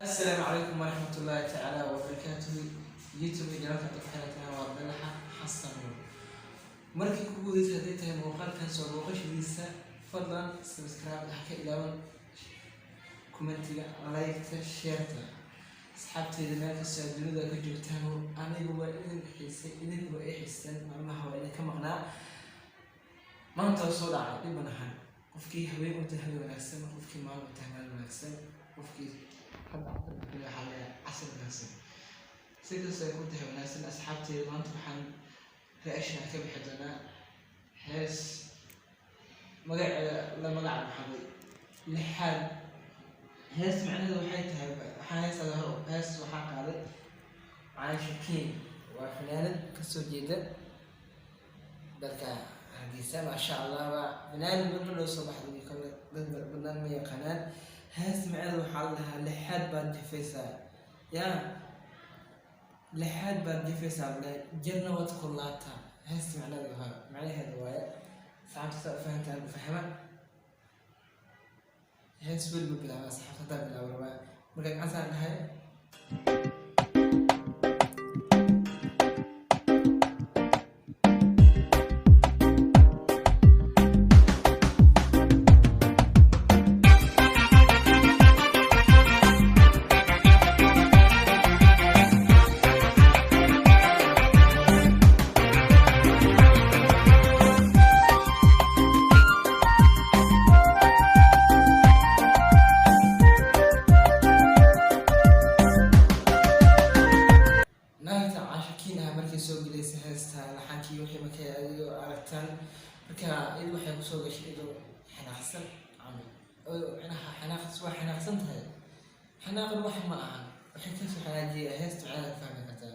Asalaamu calaykum waraxmatullaahi tacaala wabarakaatuhu. YouTube janalka ku xirantahay waa Dalaxa Xasan Nuur. Markii ku guudaysa hadday tahay muuqaalkan soo booqashadiisa, fadlan subscribe ha ka ilaawan, commentiga, like-ta, share-ta. Asxaabteyda meel kastoo aad dunida ka joogtaan, anigu waa idin xiisay, idinku waa ii xiisteen. Maalmaha waa idinka maqnaa, maanta waa soo dhacay. Dhib manahan. Qofkii habeen u tahay habeen wanaagsan, qofkii maalin u tahay maalin wanaagsan, qofkii hadda casar waxaa leeyahay casar wanaagsan. Si kastoo ay ku tahay wanaagsan. Asxaabteyda, maanta waxaan reaction ka bixi doonaa hees magaceeda la magac baxday Lixaad. Hees macnaheedu waxay tahay, waxaa heestada hor hees waxaa qaaday Caasha King, waa fanaanad kasoo jeeda dalka Hargeysa. Maasha Allah, waa fanaanad marba loo soo baxday, kole dad badan ma yaqaanaan. Hees macnaheedu waxaa la dhahaa "Lixaad baad jafaysaa", yaa lixaad baad jafaysaa le, jirna waad kulaataa. Heesta macnaheedu waa macnaheedu waaye. Asxaabta saa u fahantaan u fahma. Hees weli ma bilaaba, asxaabta haddaa bilaabo rabaa marka gacantaan dhahay. Naagta Caashakiin ah markay soo gelaysa heesta, laxankii wixii markay adigo aragtaan, marka iyadu waxay kusoo gashay iyadoo xanaaqsan camal oo micnaha xanaaqs, waa xanaaqsan tahay. Xanaaqan wax ma ahan, waxay kasoo xanaajiyay heesta macnaha fahmi kartaa.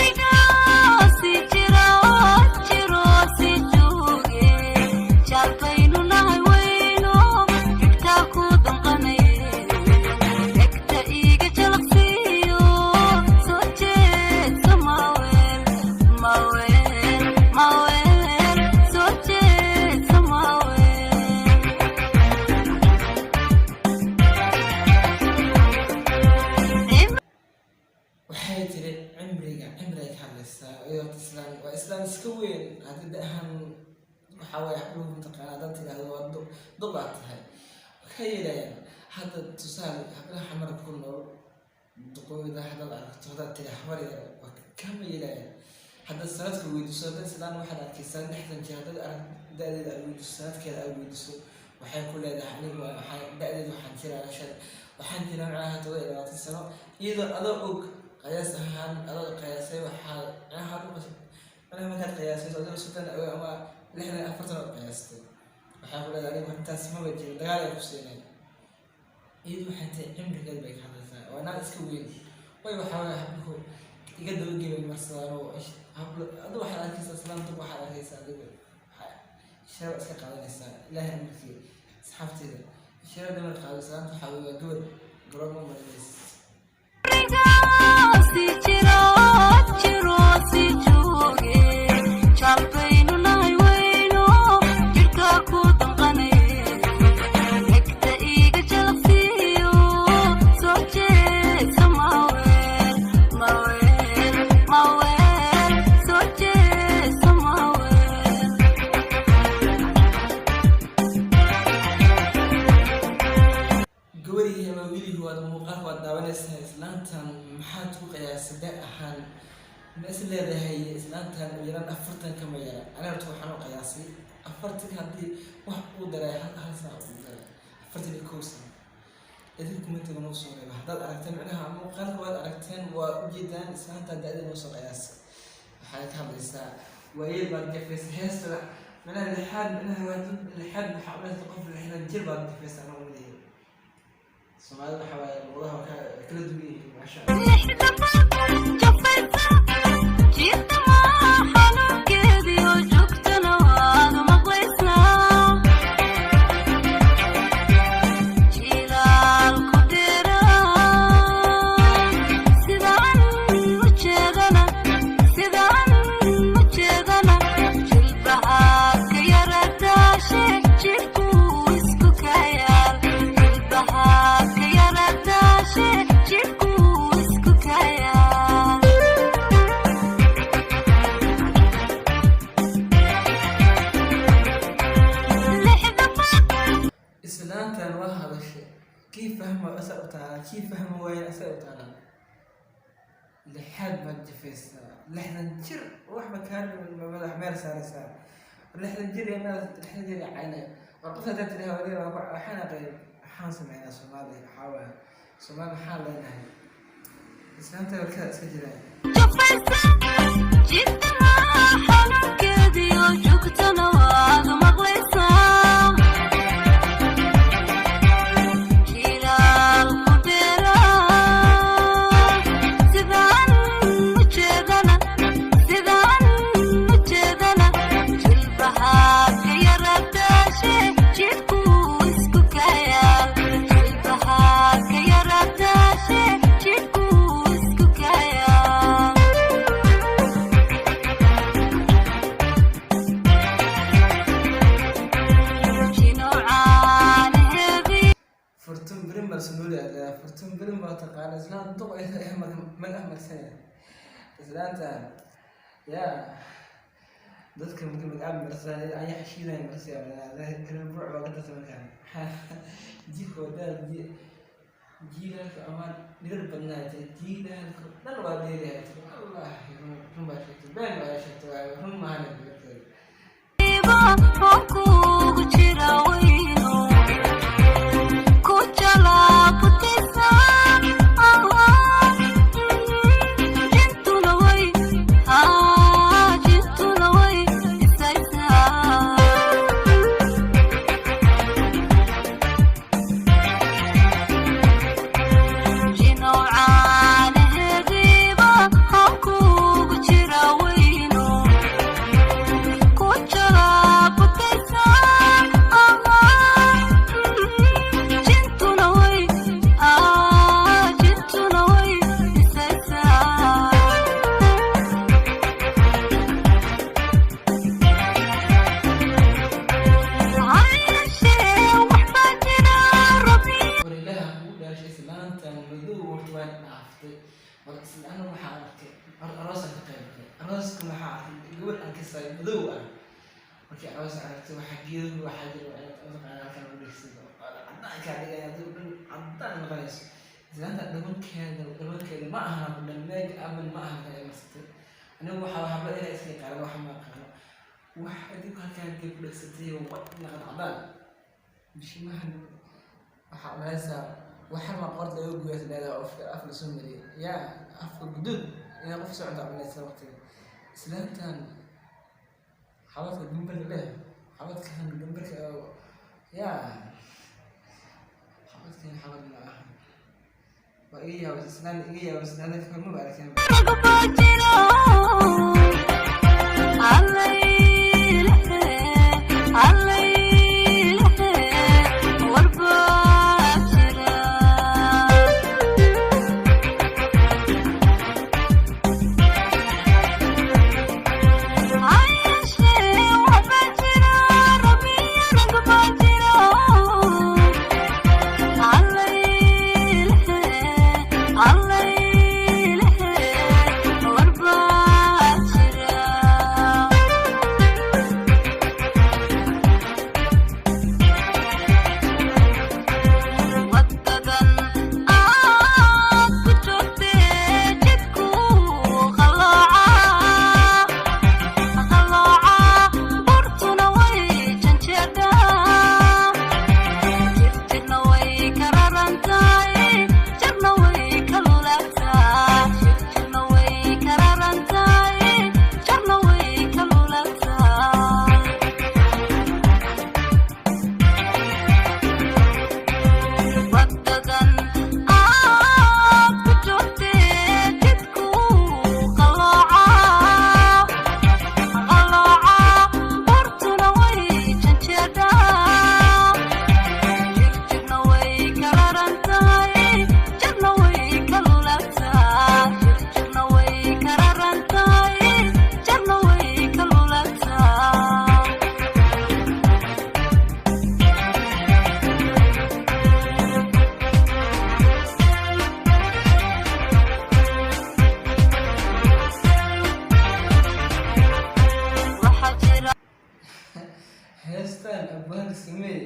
Cimrigaasi jiro jiro si jooge, jaalbaynu nahay weyno, xigtaa ku damqanaye, dhegta iiga jalaqsiiyo, soo jeedso maweel maweel maweel, soo jeedso maweel. Waxay tiri cimriga, cimriga ka hadlaysaa iyadoo islaan, waa islaan iska weyn haddii da ahaan. Waxaa waaye habluhu mataqaana haddaad tidhaahdo waa duq, duq baad tahay, ka yeelayaan. Hadda tusaale, hablaha Xamar ku nool duqooyda haddaad aragto, haddaad tidhi habar yar, waa kama yeelayaan. Haddaad sanadka weydiiso, haddaad islaan waxaad arkaysaa 60 jir, haddaad arag da-deeda aad weydiiso, sanadkeeda aad weydiiso, waxay ku leedahay anigu waxaan da-deeda waxaan jiraa shan, waxaan jiraa macnaha 27 sano. Iyadoo adoo og qiyaas ahaan, adoo qiyaasay, waxaa macnaha macnaha markaad qiyaasayso adoo 30 ama 60, 40 ood qiyaastay, waxay ku leedahay anigu intaas maba jirin. Dagaal ay ku siinay. Iyadu waxay tahay cimrigeed bay ka hadlaysaa, waa naag iska weyn. Way waxaa waye habluhu iga dabagebay marsadaan oo hablo. Adu waxaad arkaysaa islaamta, waxaad arkaysaa adigu waxaa shara iska qaadanaysaa. Ilaahay amarkii, asxaabteeda, shara dumar qaado islaamta waxaa weeye waa gabar garoon ma marinaysa. Cimrigaasi jiro jiro si jooge, jaalbaynu nahay weyno, jidhka ku damqanaye, dhegta iiga jalaqsiiyo, soo jeedso maweel maweel maweel, soo jeedso maweel. Gabarihii ama wiilihii, waad muuqaalka waad daawanaysaa. Islaantan maxaad ku qiyaasay da ahaan? Ma is leedahay islaantan u yaraan 40 ma yara? Aniga horta waxaan u qiyaasay 40-ka, haddii wax uu daray hal sano uu daray, 41 sano. Idinka commentiga noo soo reeba haddaad aragteen micnaha muuqaalka, waad aragteen, waa ujeedaan islaanta da-da noo soo qiyaasay. Waxay ka hadlaysaa waayeel baad jafaysa. Heesta micnaha lixaad, micnaha waa dad lixaad, waxaa u qof 60 jir baad jafaysa. Anaa umaleeyay Soomaalida waxaa waaye luqadaha waa kala duwan yihiin, maasha Allah. Lixda baad jafaysa, jiirta maa xanuunkeediyo, joogtana waad maqlaysaa, jilaalku dheeraa sidaan. Lixaad baad jafaysaa, 60 jir waxba kaa dhiman, ma madax meel saaraysaa? 60 jir iyo meel, 60 jir iyo caynaya. War qof haddaad tidhaha waliba waxaan aqay, waxaan sameynaa Soomaaliya. Waxaa waaye Soomaali maxaa leenahay? Islaanta warkada iska jiraan. Jafaysa jidama xanuunkeediyo joogtana waad maqlaysaa. Jilaal ku dheeraa sidaan u jeedana, sidaan u jeedana, jilbahaa ka yaradaashe, jidhku isku kayaal. Jilbahaa ka yaradaashe, jidhku isku kayaal. Jinocaan hebi. Furtun birin baa sunuuli adaa, furtun birin baa taqaana. Islaan duq ay magac marsanaya islaantan. Yaa dadka marka magaca marsanaya ayaa xashiidaya marsaya buuc baa ka darta markaan jikoodaa jiilaalka amaan dhirar badnaa tiri. Jiilaalka dhan waa dheerayaa tiri. Wallahi run baa sheegtay, been baa sheegtay, waayo run maahane gabarteeda. Kugu jira weyno ku jalaabutaysa, jintuna way, jintuna way isaysaa. Jinocaan hegiba kugu jira weyno ku jalaabutaysa, jintuna way, jintuna way isaysaa. Hayashee waxbaa jira rabbi. War Ilaaha kugu dhaashay, islaantan madow horta waa dhaaftay. War islaan waxaa arkay aroosaan ka qayb galay. Arooska waxaa arkay gabadh aan ka saay madow ah. Markii aroos aragtay, waxaa geeduhu waxaa jira mataqaana halkan u dhegsan cadaan kaa dhigaya, adigu dhan cadaan noqonayso. Islaanta dhabankeeda ma ahana ku dhan meeg aman ma aha kan ay marsatay. Anigu waxaa habla inay iska yaqaanaan, waxa ma aqaano. Wax adigu halkaan intay ku dhegsatay wa naqad cadaan bishimahan. Waxaa umalaysaa waxan ma qoorta laga gooyaa leedahay oo afka af lasoo mariyay, yaa afka guduud inay qof soconta umalaysaa waqtiga. Islaantan xabadka gambarka leh, xabadkan gambarka oo yaa xabadkan xabad ma aha. Waa iga yaabas islaan, iga yaabas islaan kor maba arkeen. Baa jira allaylehe, allaylehe, war baa jira. Hayashee waxbaa jira rabbi, baa jira allaylehe, allaylehe, war baa jira. Wadadan aad ku joogtee jidku qalooca, qalooca, burtuna way janjeedhaa, jirjirna way ka rarantahay, jirna way ka lulaagtaa, jirjirna way ka rarantahay, jirna way ka lulaagtaa. Wadadan aad ku joogtee jidku qalooca, qalooca, burtuna way janjeedhaa, jirjirna way ka rarantahay, jirna way ka lulaagtaa, jirjirna way ka rarantahay, jirna way ka lulaagtaa. Waxaa jira Heestan abwaanka sameey,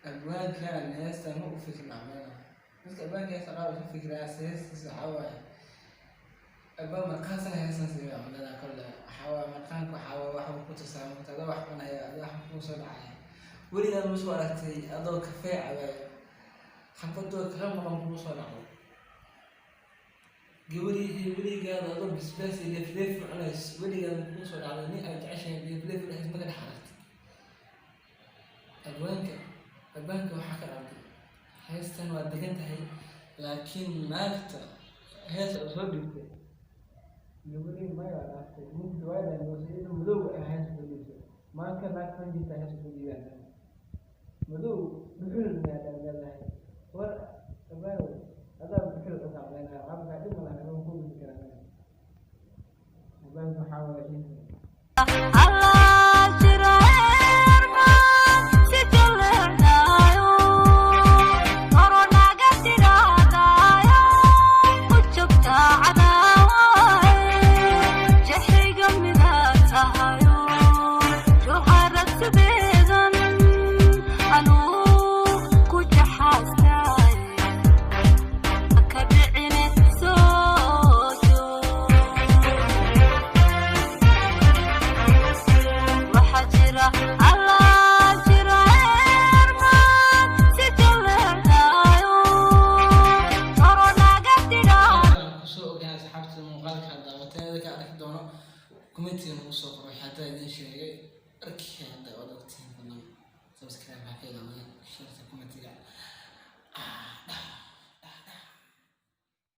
abwaankan heestan ma u fikrin macnaha. Dadka abwaanka heesta qaar u fikiraa heestiisa waxaa waaye. Abaa markaasna heestan sidee cunada kole waxaa waaye, marqaanka waxaa waaye waxba ku tusaa marka adoo wax cunaya, adoo wax kuu soo dhacaya. Weligaa ma soo aragtay adoo kafee cabaya, xabadoo kaga maqan kuu soo dhacdo? Gabadhii, weligaada adoo basbaas iyo leefleef cunayso, weligaada kuu soo dhacdo nin aad jeceshahay leefleef dhexdiis ma ka dhex aragtay? Abwaanka waxaa ka qalday. Heestan waa degan tahay, laakiin naagta heesta oo soo dhigtay gabadhii maya dhaaftay. Mugdi waadan iyada madow ah heesta soo dhiibtay. Maanka naagtan jirta heesta soo dhiibaan madow dhuxul maadaan leedahay. War abaaw, adaa dhuxul u kacleynaya cabka, dhib ma laha, ku gudi karaa. Abwaanka waxaa waaye Allah jira ermaan si jaleecdaayo, koronaga tiraadaayo, ku joogtaa cadaawaye, jexiga midaad tahayo, jawharad sideedan anuu ku jaxaastaaye, ka dhicine soo joog. Waxaa jira Allah jira ermaan si jaleecdaayo, koronaga tidhaa. Kusoo ogaan asxaabta muuqaalka daawateeda ka arki doono commentiga nagu soo qoro. Waxaa hadda idin sheegay arkii hadda waad ogtihiin. Fadlan subscribe ha ka ilaawin, sharta commentiga.